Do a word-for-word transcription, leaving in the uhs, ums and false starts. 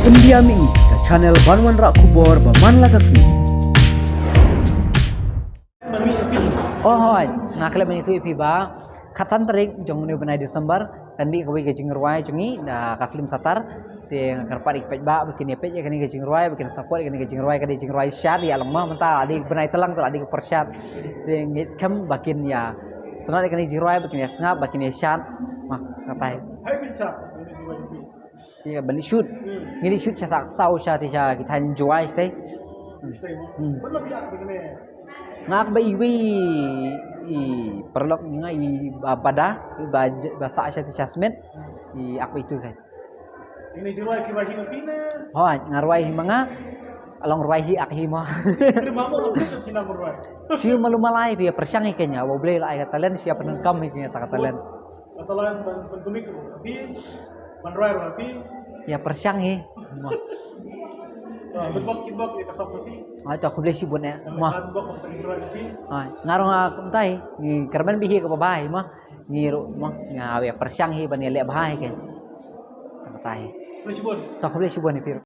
India Mini, ka channel ban wanrah khubor ba man la ka sngi. Oh hoi, nga khlem ban ïathuh ïa phi ba khatsan tarik jong une u bnai December kan mih kawei ka jingrwai jong ngi da ka film Satar. Te nga kyrpad ïa ki paidbah ba kin ïa peit ïa kane ka jingrwai, ba kin support ïa kane ka jingrwai, ka dei jingrwai shad ïa long ma mynta la dei bnai tlang te la dei ka pyrshad. Te ngi skhem ba kin ïa sngap ïa kane ka jingrwai, ba kin ïa sngap, ba kin ïa shad. Ma, katai. Ïa ban leit shoot. Ngi leit shoot sha Saksaw sha te sha ki thaiñ Jowai shatei. Hmm. Nga ak ba iwei i paralok nga i ba, ba da ba, ba sah sha te sha Smit. I ak ba itu kan. Ini jingrwai ki rwai hi ma phi ne? Hoi, nga rwai hi ma nga. Along rwai hi ak hi ma. Kri ma mo lo phi na rwai. Shu malu malai phi pyrshang hi kenya, ba U Blei la ai ka talent, shu pyndonkam hi kenya ta ka talent. Kata la ban, ban kumik ruh ha phi, ban rwai ruh ha phi. Ïa pyrshang hi. Mo. Ah, ban bok, ban bok ïa ka sap ha phi. Ah, to khublei shibun eh. Mo. Ban bok ban rwai ha phi. Ah, nga ruh nga kumtai, ngi kyrmen bih hi kaba bha hi mo. Ngi ruh mo, nga ïa pyrshang hi ban ïa leh bha hi kenya. Kata hi. Khublei shibun. To khublei shibun hi phi.